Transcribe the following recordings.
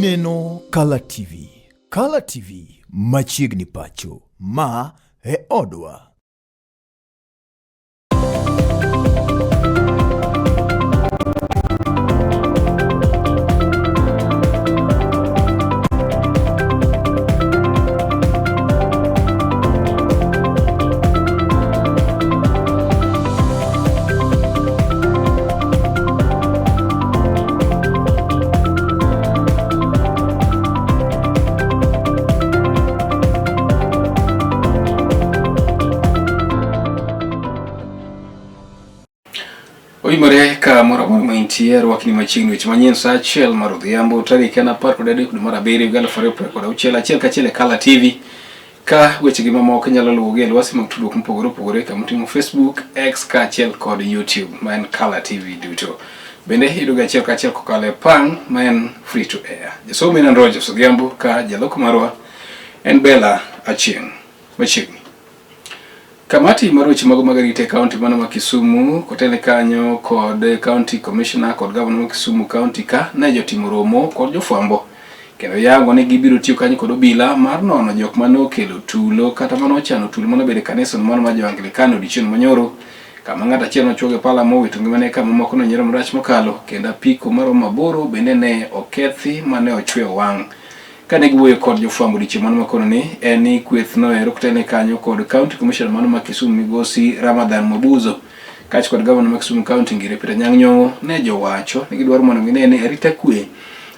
Ineno Kala TV. Kala TV machiegni pacho. Ma e odwa. Oimore ka moro amora ma intie, rwakni machiegni weche manyien saa achiel mar odhiambo tarik en 13 dwe mar abiriyo higa 2026 achiel kachiel e Kala TV. Ka weche gi mamoko inyalo luwogi e lwasi mag tudruok mopogore opogore kama oting'o Facebook, X kaachiel kod YouTube ma en Kala TV duto. Bende iyudogi achiel kachiel kokalo e pang' ma en free to air. Jasomo en Rogers Odhiambo ka jaloko marwa en Bella Achieng'. Machiegni. Kamati mar weche mago mag arita e kaunti mano ma Kisumu kotene kanyo kod county commissioner kod gavana ma Kisumu county ka ne jotimo romo kod jofwambo kendo yango ni gibiro tiyo kanyo kod obila mar nono jok mane okelo tulo kata mane ochano tulo mane obedo e kanisa mano mar jo-Anglikana odiechieng' manyoro kama ng'at achiel nochuoge pala mowito ngimane ka mamoko nonyiero marach mokalo kendo apiko maromo aboro bende ne okethi mane ochwe owang'. Kane giwuoyo kod jofwambo odiechieng' mano makono ni en ni kweth noero kotene kanyo kod County Commissioner mano ma Kisumu migosi Ramadhan Mwabuzo kaachiel kod gavana ma Kisumu County Ngire Peter Anyang' Nyong'o ne jowacho ni gidwaro mondo gine ni arita kwe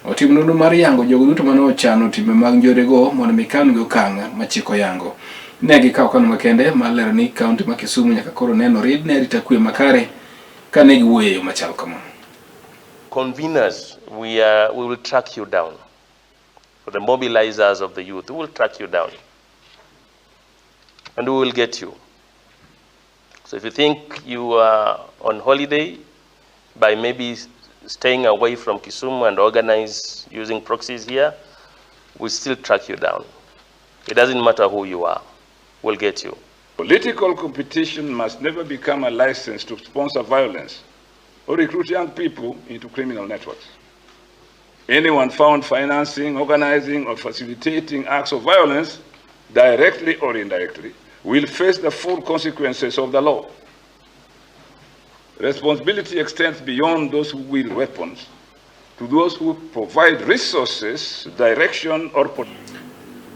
otim nonro mar yango jogo duto mane ochano timbe mag njorego mondo mi kawnegi okang' ma chik oyango. Ne gikawo okang' makende mar lero ni kaunti ma Kisumu nyaka koro neno rid ne arita kwe makare kane giwuoyo e yo machal kama. Conveners, we will track you down. For the mobilizers of the youth, we will track you down. And we will get you. So if you think you are on holiday by maybe staying away from Kisumu and organize using proxies here, we'll still track you down. It doesn't matter who you are, we'll get you. Political competition must never become a license to sponsor violence or recruit young people into criminal networks. Anyone found financing, organizing, or facilitating acts of violence, directly or indirectly, will face the full consequences of the law. Responsibility extends beyond those who wield weapons to those who provide resources, direction, or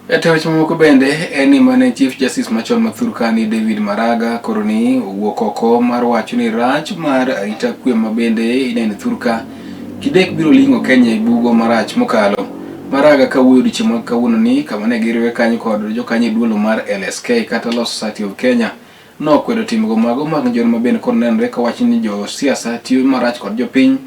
E to weche mamoko bende en ni mane Chief Justice machon ma Thurkani David Maraga koro ni owuok oko mar wacho ni rach mar arita kwe ma bende ineno Thurka kidek biro ling'o Kenya e bugo marach mokalo. Maraga ka wuoyo odiechieng' ma kawuono ni kama ne giriwe kanyo kod jokanyo e duolo mar LSK kata Law Society of Kenya nokwedo timgo mago mag njore ma bende koro nenore ka wach ni josiasa tiyo marach kod jopiny.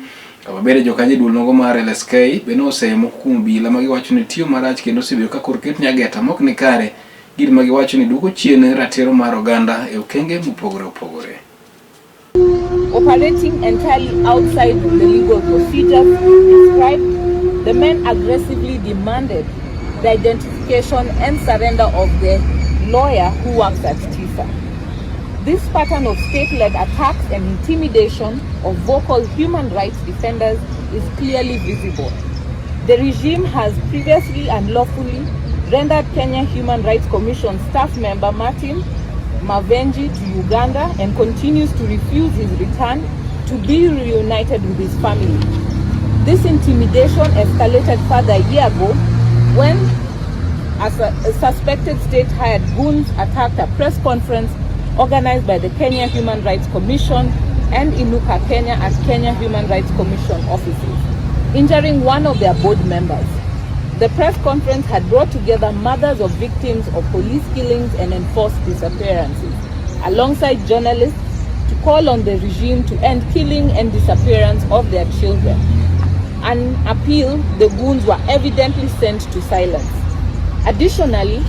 Kama bende jokanyo e duol nogo mar LSK bende oseyo moko kuom obila ma giwacho ni tiyo marach kendo osebedo ka koro ketni ageta mok ni kare gir ma giwacho ni duoko chien ratiro mar oganda e okenge mopogore opogore. Operating entirely outside the legal procedures prescribed, the men aggressively demanded the identification and surrender of the lawyer who works at TISA. This pattern of state-led attacks and intimidation of vocal human rights defenders is clearly visible. The regime has previously unlawfully rendered Kenya Human Rights Commission staff member Martin Mavenji to Uganda and continues to refuse his return to be reunited with his family. This intimidation escalated further a year ago when a suspected state-hired goons attacked a press conference organized by the Kenya Human Rights Commission and Inuka Kenya at Kenya Human Rights Commission offices, injuring one of their board members. The press conference had brought together mothers of victims of police killings and enforced disappearances, alongside journalists to call on the regime to end killing and disappearance of their children. An appeal the goons were evidently sent to silence. Additionally,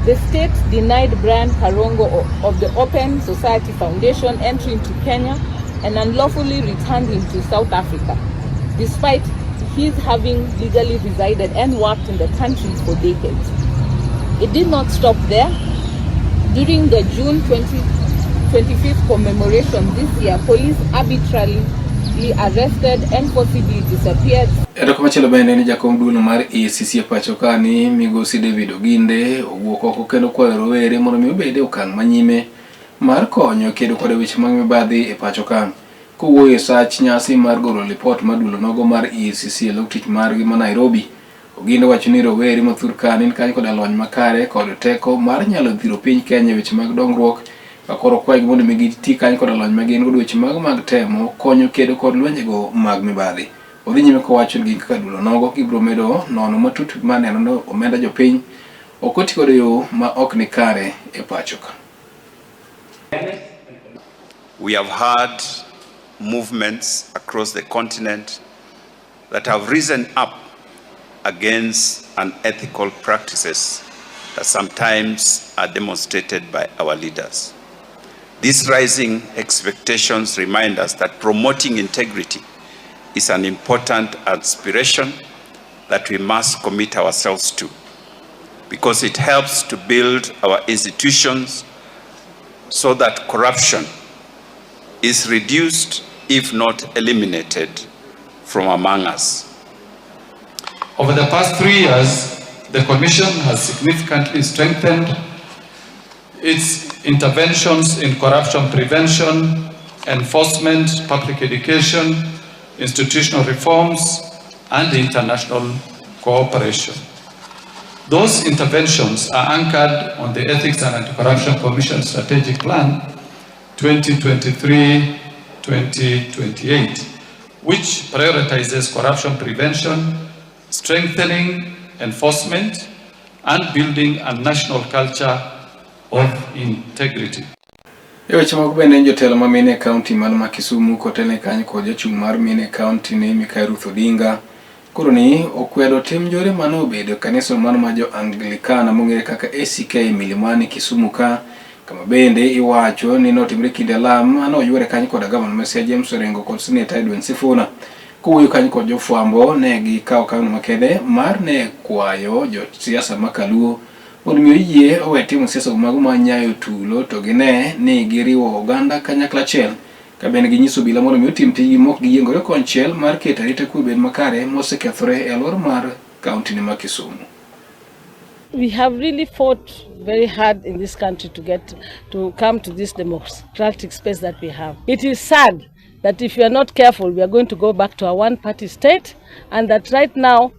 the state denied Brian Karongo of the Open Society Foundation entry into Kenya and unlawfully returned him to South Africa, despite his having legally resided and worked in the country for decades. It did not stop there. During the June 25th commemoration this year, police arbitrarily arrested and forcibly disappeared. E komachielo bende ni jakom duol mar EACC e pacho ka ni migosi David Oginde owuok oko kendo kwayo rowere mondo mi obed e okang' manyime mar konyo kedo kod weche mag mibadhi e pacho ka. Kowuoyo e sach nyasi mar golo lipot mar duol nogo mar EACC e lok tich margi ma Nairobi, Oginde wacho ni rowere ma thur ka ni kanyo koda lony makare kod teko mar nyalo dhiro piny Kenya e weche mag dongruok ka koro kwayogi mondo mi giti kanyo koda lony ma gin godo weche mag temo konyo kedo kod lwenjego mag mibadhi. Odhi nyime kowacho ni gin kaka duol onogo gibiro medo nono matut mar neno ni omenda jopiny ok oti godo e yo ma ok ni kare e pacho ka. We have had movements across the continent that have risen up against unethical practices that sometimes are demonstrated by our leaders. These rising expectations remind us that promoting integrity is an important aspiration that we must commit ourselves to, because it helps to build our institutions so that corruption is reduced, if not eliminated, from among us. Over the past 3 years, the Commission has significantly strengthened its interventions in corruption prevention, enforcement, public education, institutional reforms, and international cooperation. Those interventions are anchored on the Ethics and Anti-Corruption Commission Strategic Plan 2023-2028, which prioritizes corruption prevention, strengthening enforcement, and building a national culture of integrity. E weche moko bende jotelo ma mine e kaunti man ma Kisumu kotelne kanyo kod jachung' mar mine e kaunti ni Mikai Ruth Odinga koro ni okwedo tim njore mane obedo e kanisa mano ma jo Anglikana mong'ere kaka ACK Milimani Kisumu ka kama bende iwacho ni notimre kinde alam mane oyuore kanyo koda gavana ma Siaya James Orengo kod seneta Edwin Sifuna. Kowuoyo kanyo kod jofwambo ne gikawo okang' makende mar ne kwayo josiasa ma Kaluo mondo mi oyie owe timo siasa mago ma nyayo tulo to gine ni giriwo oganda kanyakla achiel ka bende ginyiso obila mondo mi otim tijgi mok giyiengore konchiel mar keto arita kwe obed makare mosekethore e alwora mar kaunti ma Kisumu. We have really fought very hard in this country to get to come to this democratic space that we have. It is sad that if we are not careful, we are going to go back to a one-party state, and that right now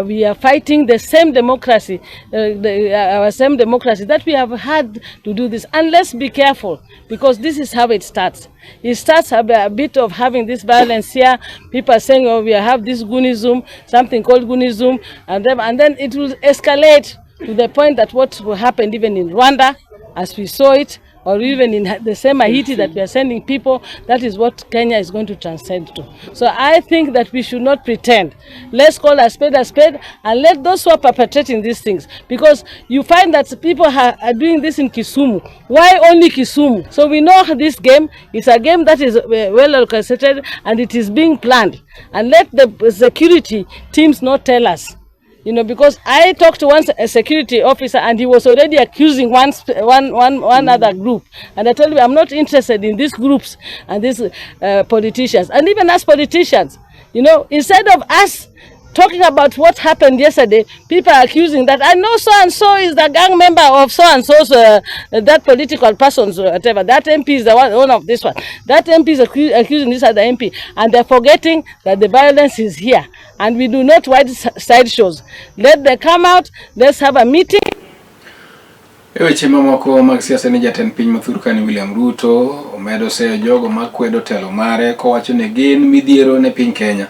we are fighting the same democracy, our same democracy that we have had to do this. And let's be careful, because this is how it starts. It starts a bit of having this violence here. People are saying, oh, we have this Goonism, something called Goonism, and then it will escalate to the point that what happened even in Rwanda, as we saw it, or even in the same Haiti that we are sending people, that is what Kenya is going to transcend to. So I think that we should not pretend. Let's call a spade and let those who are perpetrating these things, because you find that people are doing this in Kisumu. Why only Kisumu? So we know this game is a game that is well orchestrated and it is being planned. And let the security teams not tell us. You know, because I talked to one security officer and he was already accusing one other group. And I told him, I'm not interested in these groups and these politicians. And even as politicians, you know, instead of us talking about what happened yesterday, people are accusing that I know so-and-so is the gang member of so-and-so's, that political person's, whatever. That MP is the one of this one. That MP is accusing this other MP. And they're forgetting that the violence is here. And we do not want side shows. Let them come out. Let's have a meeting. E weche mamoko mag siasa ni jatend piny ma ni William Ruto omedo seyo jogo makwedo telo mare kowacho ni gin midhiero ne piny Kenya.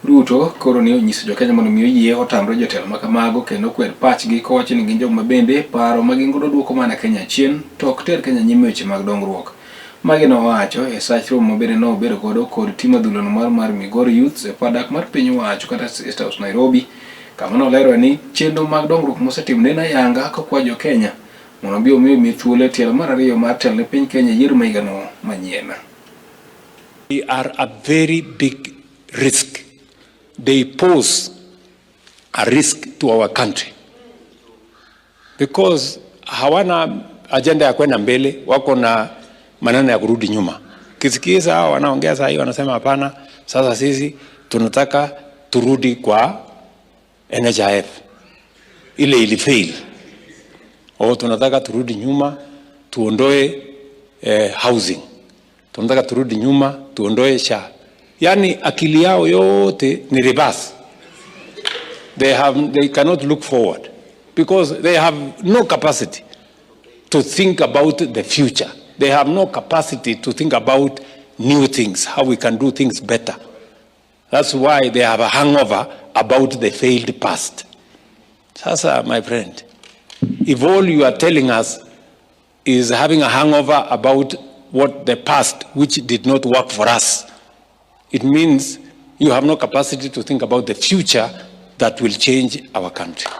Ruto koro ni onyiso jo Kenya mondo mi oyie otamre jotelo ma kamago kendo kwed pachgi kowacho ni gin joma bende paro ma gin godo duoko mana Kenya chien to ok ter Kenya nyime weche mag dongruok. Magi nowacho e sach romo ma bende nobedo godo kod tim adhulano mar Migori Youths e padak mar piny owacho kata State House Nairobi, kama nolero ni chenro mag dongruok mosetimne ne ayanga kokwa jo Kenya mondo obi omi thuolo e tielo mar ariyo mar telo ne piny Kenya yiero ma higano manyien. We are a very big risk. They pose a risk to our country because hawana agenda ya kwenda mbele, wako na maneno ya kurudi nyuma. Kisikiza hao wanaongea saa hii wanasema hapana, sasa sisi tunataka Turudi kwa NHIF ile ilifail. O, tunataka turudi nyuma tuondoe housing, tunataka turudi nyuma tuondoe SHA. Yani akili yao yote ni reverse. They cannot look forward because they have no capacity to think about the future. They have no capacity to think about new things, how we can do things better. That's why they have a hangover about the failed past. Sasa, my friend, if all you are telling us is having a hangover about what the past, which did not work for us, it means you have no capacity to think about the future that will change our country.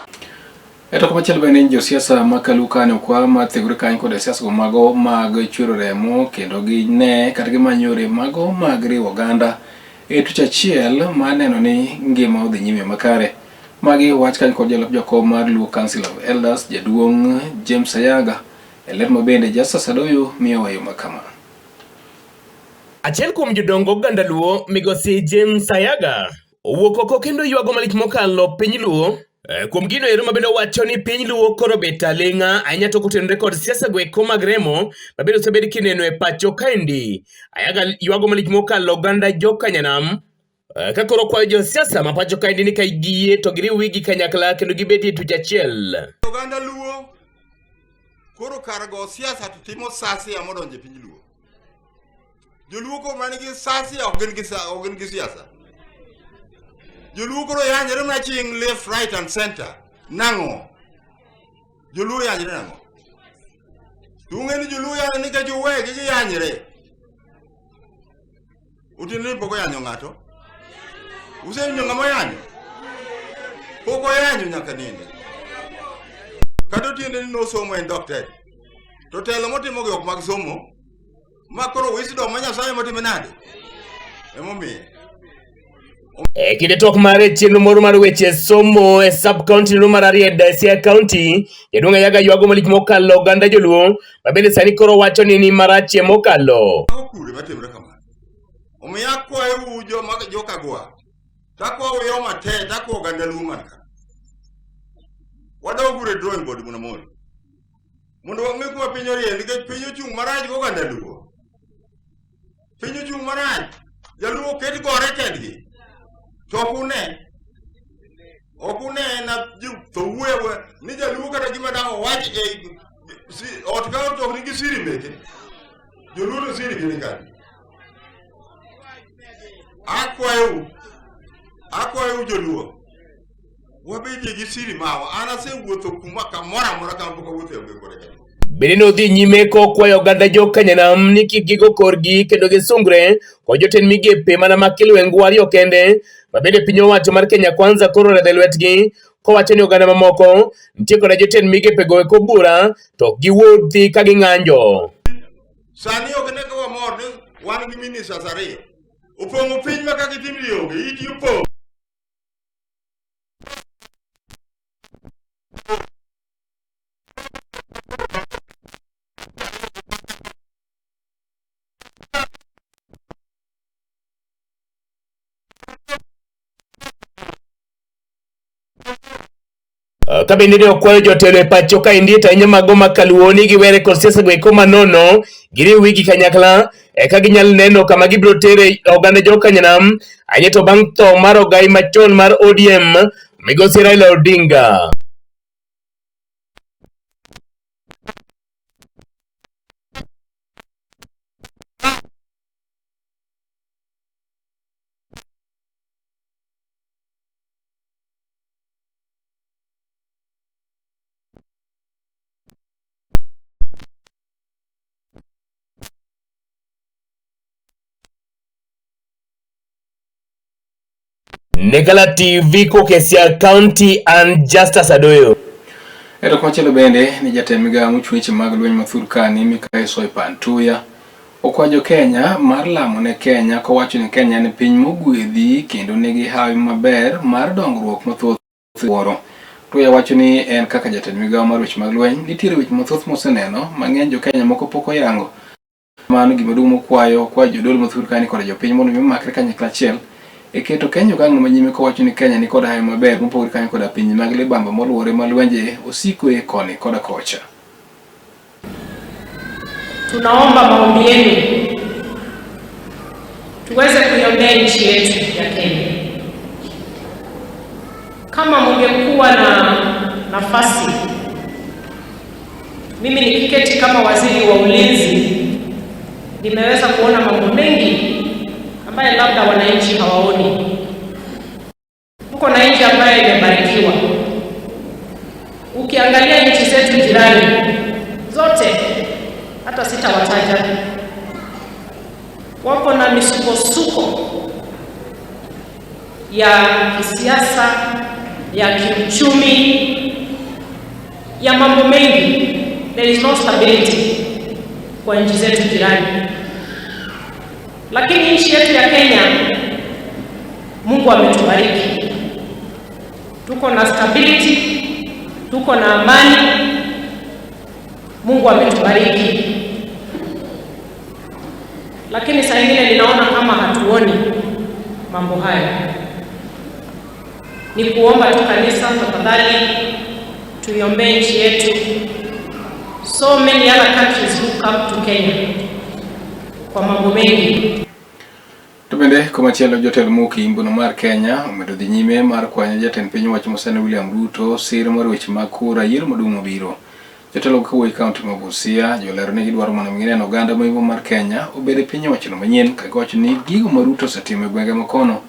Eto komachielo bende josiasa ma Kaluka ne okwa mar thegore kanyo koda siasa go mago mag chwero remo kendo gine kata gimanyo yore mago mag riwo oganda e tuch achiel mar neno ni ngima odhi nyime makare. Magi wach kanyo kod jalup jakom mar Luo Council of Elders jaduong' James Ayaga e ler ma bende Justus Adoyo miyowa yo makama. Achiel kuom jodong oganda Luo, Migosi James Ayaga, owuok oko kendo ywago malich mokalo piny Luo kuom gino ero mabende owacho ni piny Luo koro bet aling'a ahinya to kotenore kod siasa go eko mag remo mabende osebed kineno e pacho kaendi. Ayaga ywago malich mokalo oganda jokanyanam ka koro kwayo josiasa ma pacho kaendi ni ka giyie to giriw wigi kanyakla kendo gibedie tuch achiel. Oganda Luo koro kar go siasa to timo sasia modonjo e piny Luo. Joluo koro man gi sasia ok gin gi ok gin gi siasa. Joluo koro yanyore mana ching left, right and center. Nang'o? Joluo yanyore nang'o? To ung'e ni joluo yanyore nikech uwegi giyanyre. Otieno ni pok oyanyo ng'ato? Usewinjo ng'ama oyanyo? Pok oyanyo nyaka nende. Kata otiende ni nosomo en daktari. To telo motimogi ok mag somo. Ma koro wisdom ma Nyasaye motime nade? Emomiyo. E kinde twak mare chenro moro mar weche somo e sub county no mar Rarieda e Siaya County, jaduong' Ayaga ywago malich mokalo oganda joluo ma bende sani koro wacho ni ni marachie mokalo. Mago kure matimre kamano. Omiyo akwayou joma jokagwa, to akwayou yo te, to akwayo oganda Luo man ka. Wadog uru e drawing board mondo amor. Mondo wang'e kuma piny orie nikech piny ochung' marach gi oganda Luo. Piny ochung' marach. Jaluo oket gore kendgi. To ok une. Ok une na ji to wuoyo awuoya ni jaluo kata gima dang' owach e si, ot ka ot ok nigi siri meke. Joluo to siri gi ni kanye? Akwayou, akwayou joluo, wabedie gi siri mawa. An asewuotho kuma kamoro amora kama pok awuothe onge kode kata. Bende nodhi nyime kokwayo oganda jokanyanam ni kik gigo korgi kendo gisungre kod jotend migepe mana ma Kilwengu ariyo kende ma bende piny owacho mar Kenya Kwanza koro oredho e lwetgi kowacho ni oganda mamoko nitie koda jotend migepe go eko bura to ok giwuothi ka ging'anjo. Sani ok ne ka wamor ni wan gi ministers ariyo. Opong'o piny ma kaka itim onge, iti opong'. Ka bende ne okwayo jotelo e pacho kaendi to ahinya mago ma kaluo ni giwere kod siasa go eko manono giriw wigi kanyakla eka ginyal neno kama gibiro tere oganda jokanyanam ahinya to bang' tho mar ogai machon mar ODM migosi Raila Odinga. Nekala TV Kokesia County and Justus Adoyo. Ero komachielo bende ni jatend migawo mochung' weche mag lweny ma Thurkani Mikayi Soipan Tuya okwayo jo Kenya mar lamo ne Kenya kowacho ni Kenya en piny mogwedhi kendo nigi hawi maber mar dongruok mathoth wuoro. Tuya wacho ni en kaka jatend migawo mar weche mag lweny nitiere weche mathoth moseneno mang'eny jo Kenya moko pok oyango. Mano gima duong' mokwayo okwayo jodolo ma Thurkani koda jopiny mondo mi omakre kanyakla achiel e keto Kenya okang' ma nyime kowacho ni Kenya ni kod hawi maber mopogore kanyo koda pinje mag libamba moluwore ma lwenje osikoe koni koda kocha. Tunaomba maombi yenu tuweze kuiombea nchi yetu ya Kenya. Kama mungekuwa na nafasi, mimi nikiketi kama waziri wa ulinzi, nimeweza kuona mambo mengi ambayo labda wananchi hawaoni. Tuko na nchi ambayo imebarikiwa. Ukiangalia nchi zetu jirani zote, hata sitawataja, wako na misukosuko ya kisiasa, ya kiuchumi, ya mambo mengi. There is no stability kwa nchi zetu jirani, lakini nchi yetu ya Kenya, Mungu ametubariki, tuko na stability, tuko na amani, Mungu ametubariki. Lakini saa ingine ninaona kama hatuoni mambo hayo. Ni kuomba tu kanisa, tafadhali tuiombee nchi yetu. So many other countries look up to Kenya kwa mambo mengi. To bende komachielo jotelo mowuok e imbono mar Kenya omedo dhi nyime mar kwanyo jatend piny owacho masani William Ruto sir mar weche mag kura yiero maduong' mabiro. Jotelo kawuok e kaunti ma Busia jolero ni gidwaro mondo mi gineno oganda ma imbo mar Kenya obed e piny owachono manyien ka giwacho ni gigo ma Ruto osetimo e gwenge ma kono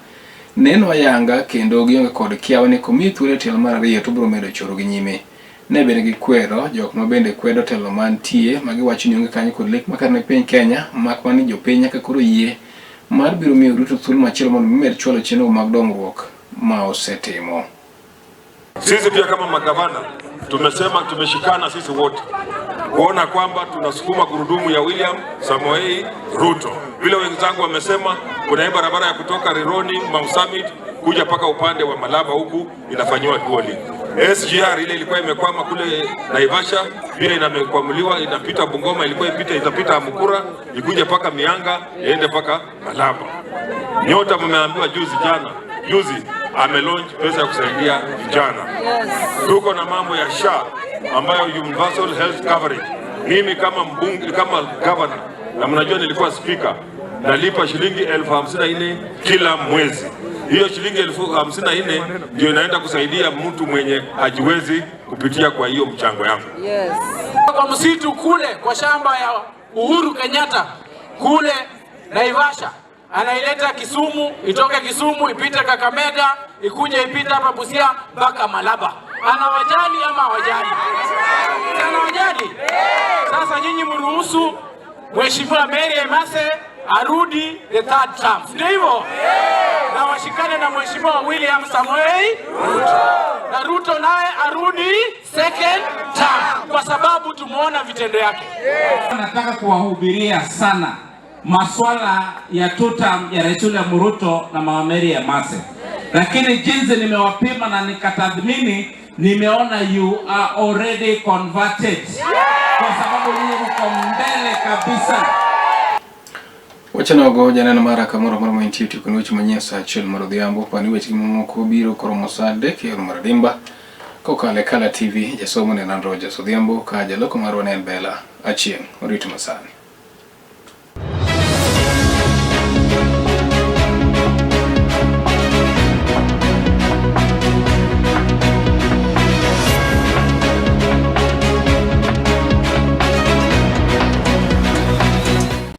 neno ayanga kendo gionge kod kiawa ni komiye thuolo e tielo mar ariyo to obiro medo choro gi nyime. Ne bende gikwero jok ma bende kwedo telo mantie ma giwacho ni onge kanyo kod lek makare ne piny Kenya mak mana ni jopiny nyaka koro yie mar biro miyo Ruto thuolo machielo mondo mi med chwalo chenro mag dongruok ma osetimo. Sisi pia kama magavana tumesema tumeshikana sisi wote kuona kwamba tunasukuma gurudumu ya William Samoei Ruto. Vile wenzangu wamesema, kuna hii barabara ya kutoka Rironi Mau Summit kuja mpaka upande wa Malaba huku inafanyiwa dual. SGR ile ilikuwa imekwama kule Naivasha, vile inamekwamuliwa inapita Bungoma, ilikuwa ipita itapita Amukura ikuje mpaka Mianga iende mpaka Malaba. Nyota mmeambiwa juzi jana juzi amelaunch pesa ya kusaidia vijana. Tuko na mambo ya SHA ambayo universal health coverage. Mimi kama mbunge, kama governor, na mnajua nilikuwa speaker, nalipa shilingi 54,000 kila mwezi. Hiyo shilingi 54,000 ndio inaenda kusaidia mtu mwenye hajiwezi kupitia kwa hiyo mchango yangu. Yes. Kwa msitu kule kwa shamba ya Uhuru Kenyatta kule Naivasha anaileta Kisumu, itoke Kisumu ipite Kakamega, ikuje ipite hapa Busia mpaka Malaba. Anawajali ama hawajali? Anawajali. Sasa nyinyi mruhusu Mheshimiwa Mary Emase arudi the third term, ndio hivyo? Na washikane na Mheshimiwa William Samoei Ruto, na Ruto naye arudi second term, kwa sababu tumeona vitendo yake. Nataka kuwahubiria sana maswala ya tutam ya Rais William Ruto na Mama Mary Emase, lakini jinsi nimewapima na nikatathmini, nimeona you are already converted, kwa sababu nyinyi mko mbele kabisa. Wachanogo janeno mara kamoro amora ma intie tieko ni weche manyien saa achiel mar odhiambo pani weche gi mamoko biro koromo saa adek e yor mar adimba kokalo e Kala TV jasomo ne en Rogers Odhiambo ka jaloko marwa ne en Bella Achieng' orito masani.